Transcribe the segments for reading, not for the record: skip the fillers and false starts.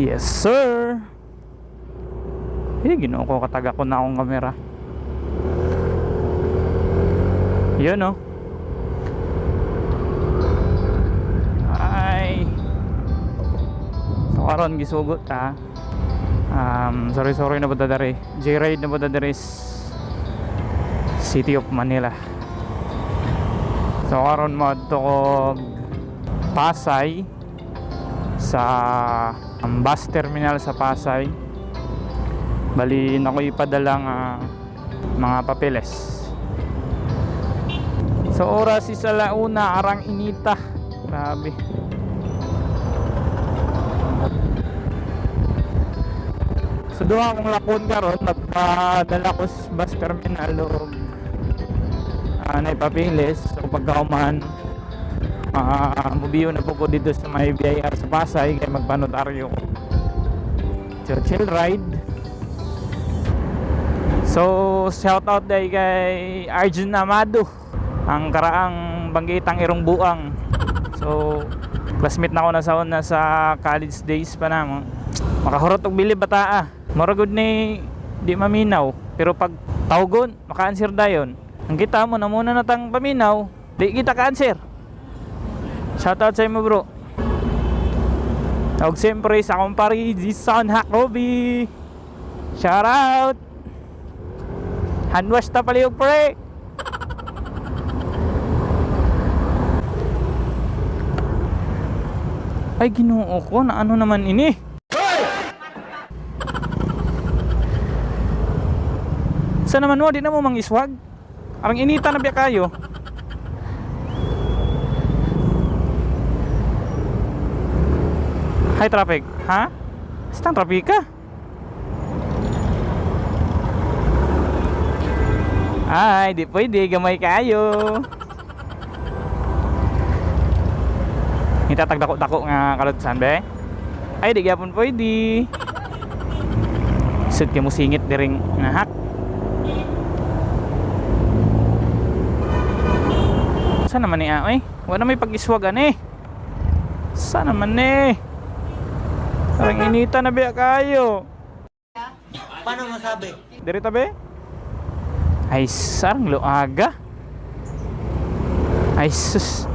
Yes, sir. Eh, Ginoo ko, kataga ko na akong kamera. Yun, oh. Ay. So karon gisugot ta. Sorry, sorry na ba dere. J-Ride na ba dere City of Manila. So karon moadto ko Pasay sa bus terminal sa Pasay. Bali na ko ipadala nga mga papeles. So oras is 1:00, arang inita. Grabe. So duha akong lakon karon, magpadala ko sa bus terminal og naipapilis. So pagkauman, mubiyo na po ko dito sa may BIR sa Pasay kay magpanotaryo ko. So chill ride. So shout out dahil kay Arjun Amado, ang karaang banggitang irong buang. So classmate na ko na sa una sa college days pa na mo. Makahurot og bilib bataa. Mura gud ni di maminaw, pero pag tawgon maka-answer dayon. Ang kita mo na muna na tang paminaw, di kita ka-answer. Shout out sa imo, bro. Og siyempre sa akong pari, Jason Hakobi. Shout out. Handwash ta palihog, pre. Ay, Ginoo ko, na ano naman ini? Sa naman mo, di na mo mangiswag. Arang inita na biya kayo. Hi, traffic. Ha? Stang traffic ka? Ay, di pwede. Gamay kayo. Ngita dako-dako nga kalutsan, be. Ay, di gyapon pwede. Sud kay mo singit diring nga hak. Saan naman niya, oy? Wala may pag-iswag ani. Saan naman ni? Parang inita na biya kayo. Paano masabi? Dirita be? Ay, sarang luaga. Ay, sus.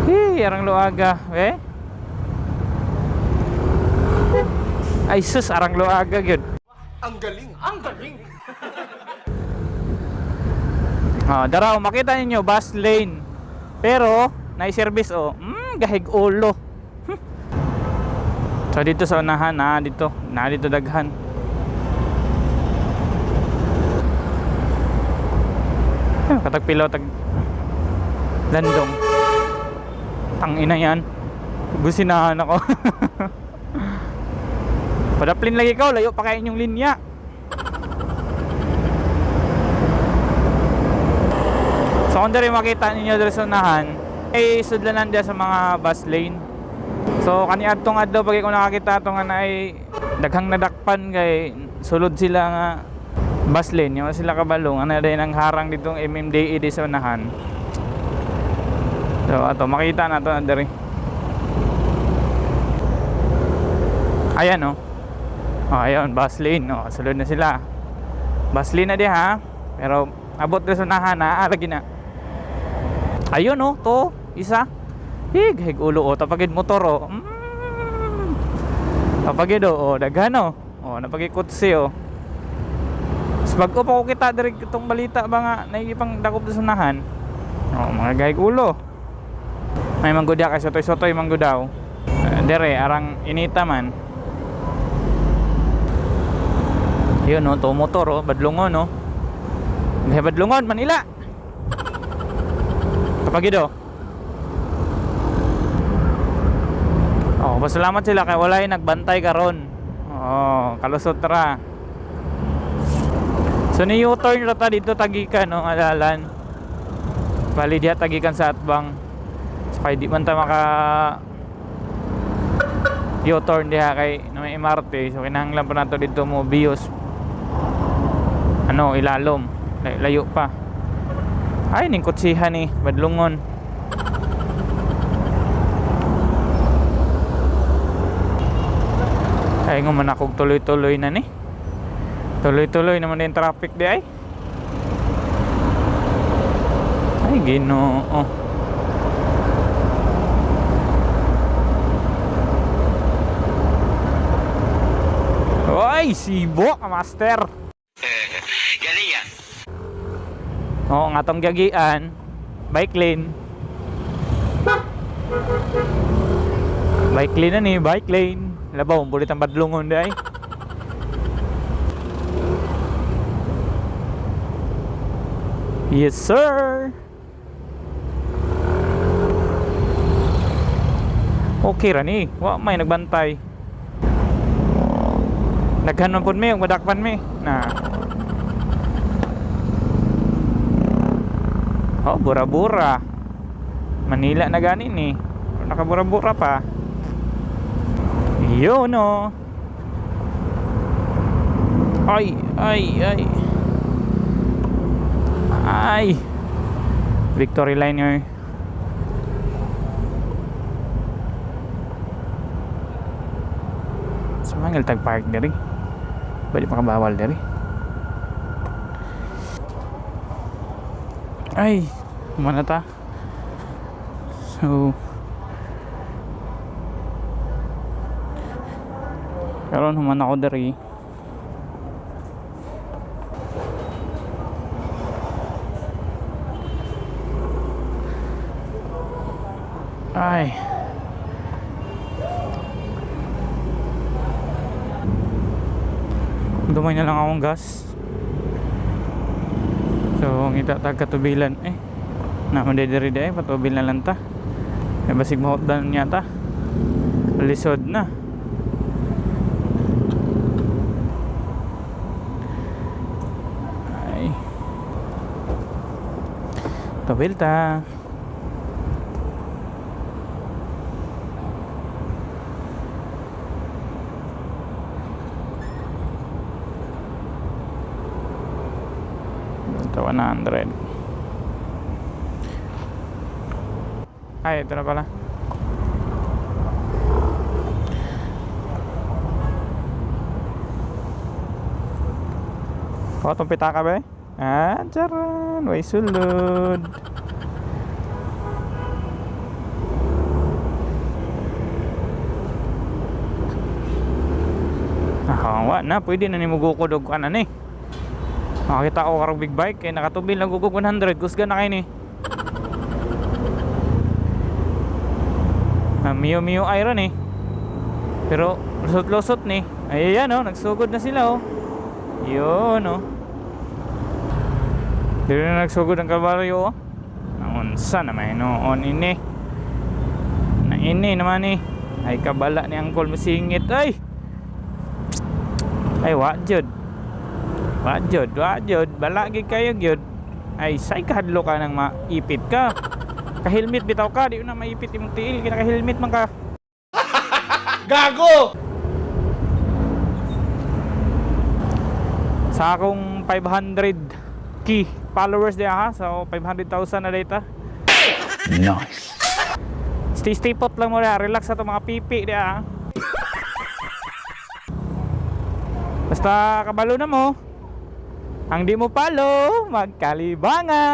Hey, arang luaga, be. Ay, sus, arang luaga gyud. Ang galing! Ang galing! Ah, daraw makita ninyo bus lane. Pero nai-service oh. Gahig ulo. So dito sa unahan na dito, na dito daghan. Ay, katagpilaw tag landong. Tangina yan. Businahan ako. Padaplin lagi ikaw, layo pa kayo inyong linya. So kung diri makita ninyo diri sa unahan, ay sudlanan diya sa mga bus lane. So kani adtong adlaw pag ko nakakita ato nga naay daghang nadakpan kay sulod sila nga bus lane, yung sila kabalo nga na ang harang ditong MMDA di sa unahan. So ato makita na to na diri. Ayan oh. Oh, ayun, bus lane. Oh, sulod na sila. Bus lane na di ha. Pero abot diri sa unahan na, lagi na. Ayun oh, to, isa. Hig, hig ulo oh, tapagid motor oh. Tapagid oh, oh, daghan oh. Oh, napagikutsi oh. Bag-o pa ko kita diri itong balita ba nga naigipang dakop sa unahan. Oh, mga gahig ulo. May manggudya kay sotoy-sotoy manggudaw. Dere arang inita man. Yun oh, to motor oh, badlongon oh. May badlongon Manila. Kapag oh. Oh, pasalamat sila kay walay nagbantay karon. Oh, kalusot ra. So ni U-turn ra ta dito tagikan no, alalan. Bali diha tagikan sa atbang. So kay di man ta maka U-turn diha kay na may MRT. So kinahanglan pa nato dito mo bios. Ano, ilalom. Layo pa. Ay, ning kutsihan ni badlungon. Ay nga man akong tuloy-tuloy na ni. Tuloy-tuloy naman din traffic di ay. Ay, Ginoo. Ay, sibo ka, master. Galing ah. Oo, ang atong gagian, bike lane. Bike lane na ni, bike lane. Labaw, bulit ang badlungon di ay. Yes, sir. Okay ra ni. Wa may nagbantay. Naghan man pud mi, ug madakpan mi. Na. Oh, bura-bura. Manila na gani ni. Nakabura-bura pa. Yun oh. Ay, ay, ay. Ay. Victory Liner. Sa mga tag park diri. Pwede makabawal diri. Ay, mana ta? So, karon human ako diri. Ay. Dumay na lang akong gas. So, ang ita tag katubilan eh. Na diri diri patubil na lang ta. Eh basig mahutdan niya ta. Lisod na. Ay. Tubil ta. Ito 100. Ay, ito na pala. Oh, itong pitaka ba eh? Ah, charan. Way sulod. Ah, wa na. Pwede na ni mugukod og kanan eh. Makakita ko karong big bike kay nakatubil lang gugog 100 kusga na kay ni. Ah, Mio Mio Iron eh. Pero lusot-lusot ni. Ay ayan oh, nagsugod na sila oh. Yun oh. Dili na nagsugod ang kabaryo oh. Naunsa na may noon ini. Na ini naman eh. Ay kabala ni Uncle masingit ay. Ay wa jud. Wa jud, wa jud, bala gid kayo gyud. Ay say kahadlo ka nang maipit ka. Ka-helmet bitaw ka, di na maipit imong tiil, kinaka-helmet man ka. Gago! Sa akong 500 k followers diha ha, so 500,000 na data. Nice. Stay stay put lang mo diha, relax sa mga pipi diha. Ha. Basta kabalo na mo. Ang di mo palo, magkalibanga.